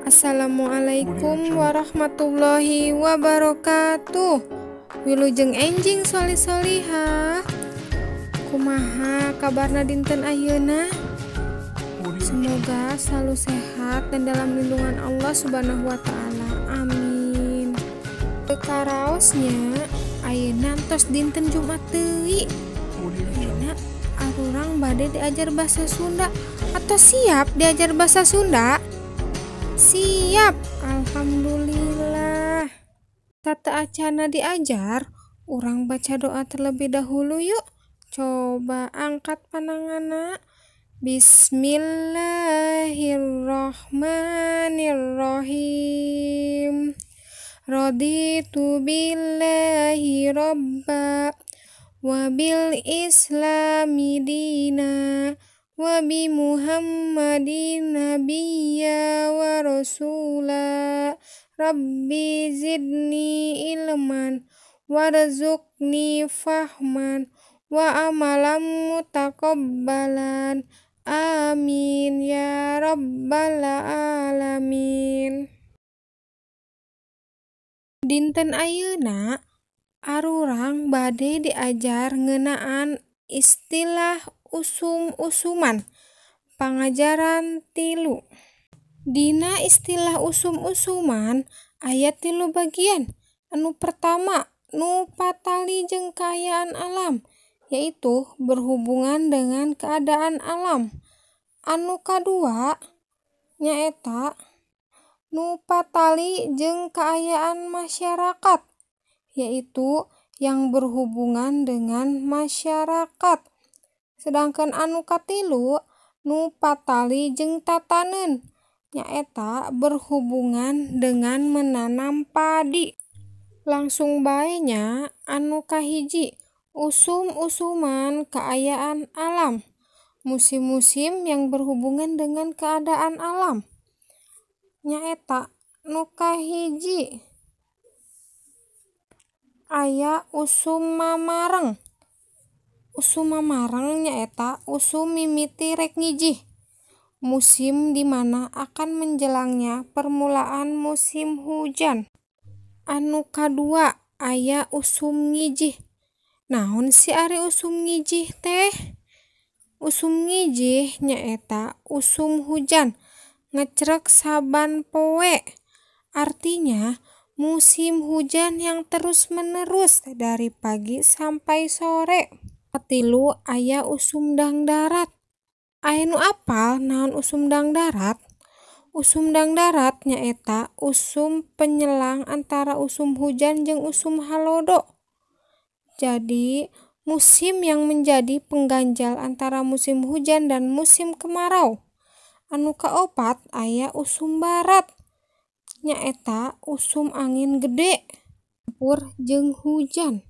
Assalamualaikum warahmatullahi wabarakatuh. Wilujeng enjing solih solihah. Kumaha kabarna dinten ayeuna? Semoga selalu sehat dan dalam lindungan Allah Subhanahu wa taala. Amin. Karaosnya ayeuna tos dinten Jumat deui. Ayeuna arurang bade diajar bahasa Sunda atau siap diajar bahasa Sunda? Siap, alhamdulillah. Sateuacana diajar, urang baca doa terlebih dahulu yuk. Coba angkat pananganna. Bismillahirrahmanirrahim. Raditu billahi robba wa bil islami dina wa bi Muhammadin nabiyya wa rasula. Rabbi zidni ilman warzuqni fahman wa amalan mutaqabbalan. Amin ya rabbal alamin. Dinten ayeuna arurang bade diajar ngeunaan istilah usum-usuman pangajaran 3. Dina istilah usum-usuman aya 3 bagian. Anu pertama nu patali jeung kaayaan alam, yaitu berhubungan dengan keadaan alam. Anu kadua nyaeta nu patali jeung kaayaan masyarakat, yaitu yang berhubungan dengan masyarakat. Sedangkan anu katilu nu patali jeung tataneun, nyaeta berhubungan dengan menanam padi. Langsung bae nya anu kahiji, usum-usuman kaayaan alam, musim-musim yang berhubungan dengan keadaan alam. Nyaeta nu kahiji aya usum mamareng. Usum mamareng nyaeta usum mimiti rek ngijih, musim di mana akan menjelangnya permulaan musim hujan. Anu kadua aya usum ngijih. Naon si ari usum ngijih teh? Usum ngijih nyaeta usum hujan ngecrek saban poe. Artinya musim hujan yang terus-menerus dari pagi sampai sore. Katilu aya usum dangdarat. Aya nu apal naon usum dangdarat? Usum dangdarat nyaeta usum penyelang antara usum hujan jeung usum halodo. Jadi musim yang menjadi pengganjal antara musim hujan dan musim kemarau. Anu kaopat aya usum barat, nyaeta usum angin gede campur jeung hujan.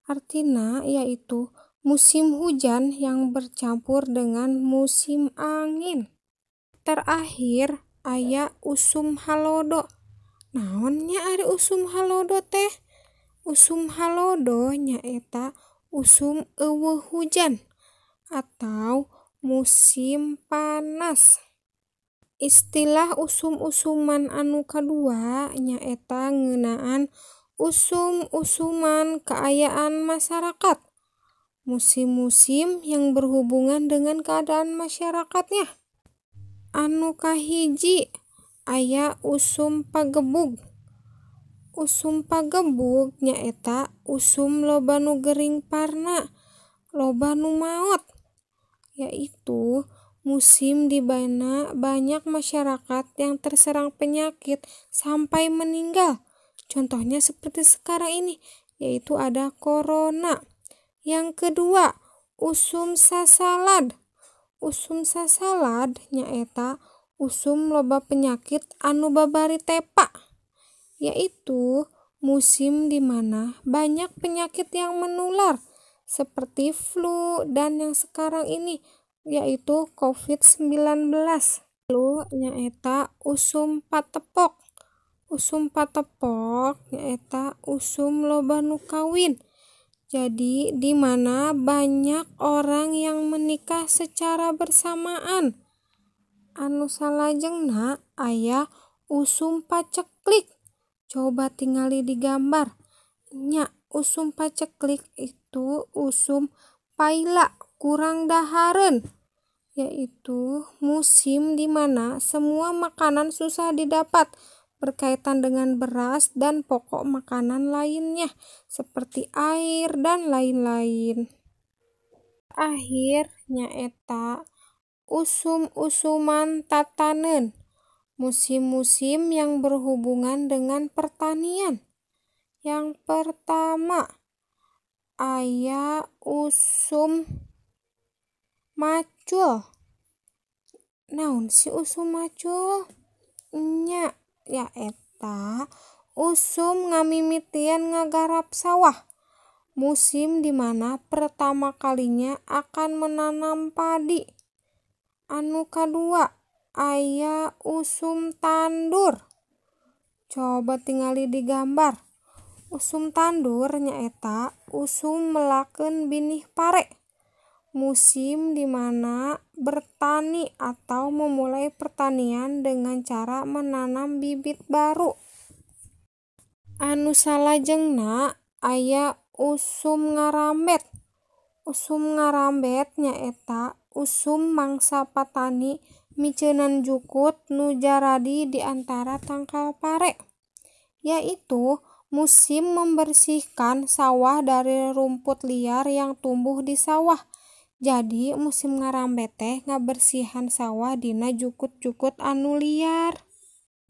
Artina yaitu musim hujan yang bercampur dengan musim angin. Terakhir aya usum halodo. Naon nya ari usum halodo teh? Usum halodo nyaeta usum eueuh hujan atau musim panas. Istilah usum-usuman anu kadua nyaeta ngeunaan usum-usuman kaayaan masyarakat, musim-musim yang berhubungan dengan keadaan masyarakatnya. Anu kahiji aya usum pagebug. Usum pagebug nyaeta usum loba nu gering parna, loba nu maot, yaitu musim di mana banyak masyarakat yang terserang penyakit sampai meninggal. Contohnya seperti sekarang ini, yaitu ada corona. Yang kedua, usum sasalad. Usum sasalad nyaeta usum loba penyakit anu babari tepa, yaitu musim di mana banyak penyakit yang menular seperti flu dan yang sekarang ini yaitu COVID-19. Lalu nyaeta usum patepok. Usum patepok nyaeta usum loba nu kawin. Jadi di mana banyak orang yang menikah secara bersamaan. Anu salajengna aya usum paceklik. Coba tingali di gambar. Nya, usum paceklik itu usum paila kurang dahareun, yaitu musim di mana semua makanan susah didapat berkaitan dengan beras dan pokok makanan lainnya seperti air dan lain-lain. Akhir nyaeta usum-usuman tatanen, musim-musim yang berhubungan dengan pertanian. Yang pertama aya usum macul. Naon sih usum macul? Nya, yaeta usum ngamimitian ngagarap sawah, musim di mana pertama kalinya akan menanam padi. Anu kadua aya usum tandur. Coba tingali di gambar. Usum tandur nyaeta usum melakeun binih pare, musim di mana bertani atau memulai pertanian dengan cara menanam bibit baru. Anu salajengna aya usum ngarambet. Usum ngarambet nyaeta usum mangsa patani miceunan jukut nu jaradi di antara tangkal pare, yaitu musim membersihkan sawah dari rumput liar yang tumbuh di sawah. Jadi musim ngarambet teh ngabersihan sawah dina jukut-jukut anu liar.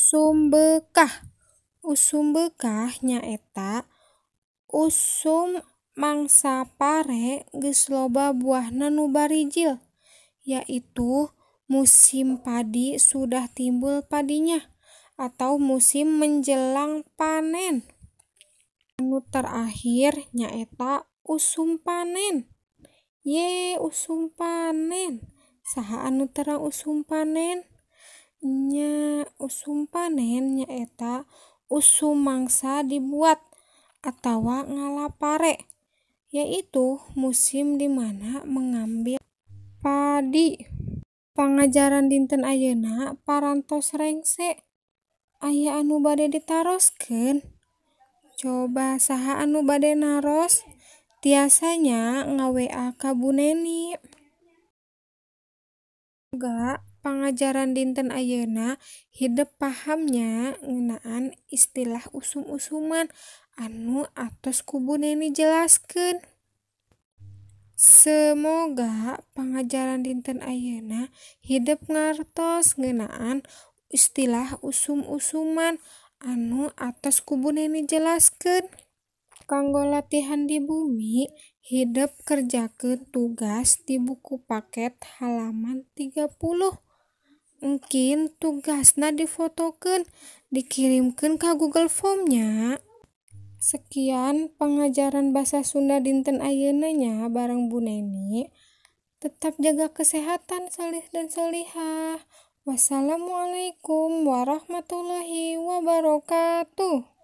Usum beukah. Usum beukah nyaeta usum mangsa pare geus loba buahna nu barijil, yaitu musim padi sudah timbul padinya atau musim menjelang panen. Anu terakhir nyaeta usum panen. Ye, usum panen. Saha anu terang usum panen? Nya, usum panen nyaeta usum mangsa dibuat atawa ngala pare, yaitu musim di mana mengambil padi. Pangajaran dinten ayeuna parantos rengse. Aya anu bade ditaroskeun? Coba saha anu bade naros? Tiasa nya nga-WA ka Bu Neni. Semoga pangajaran dinten ayeuna hidep paham nya ngeunaan istilah usum-usuman anu atos ku Bu Neni jelaskeun. Semoga pangajaran dinten ayeuna hidep ngartos ngeunaan istilah usum-usuman anu atos ku Bu Neni jelaskeun. Kanggo latihan di bumi, hidep kerjakeun tugas di buku paket halaman 30. Engkin tugasna difotokeun, dikirimkeun ka Google Form nya. Sekian pengajaran bahasa Sunda dinten ayeuna nya bareng Bu Neni. Tetap jaga kesehatan solih dan solihah. Wassalamualaikum warahmatullahi wabarakatuh.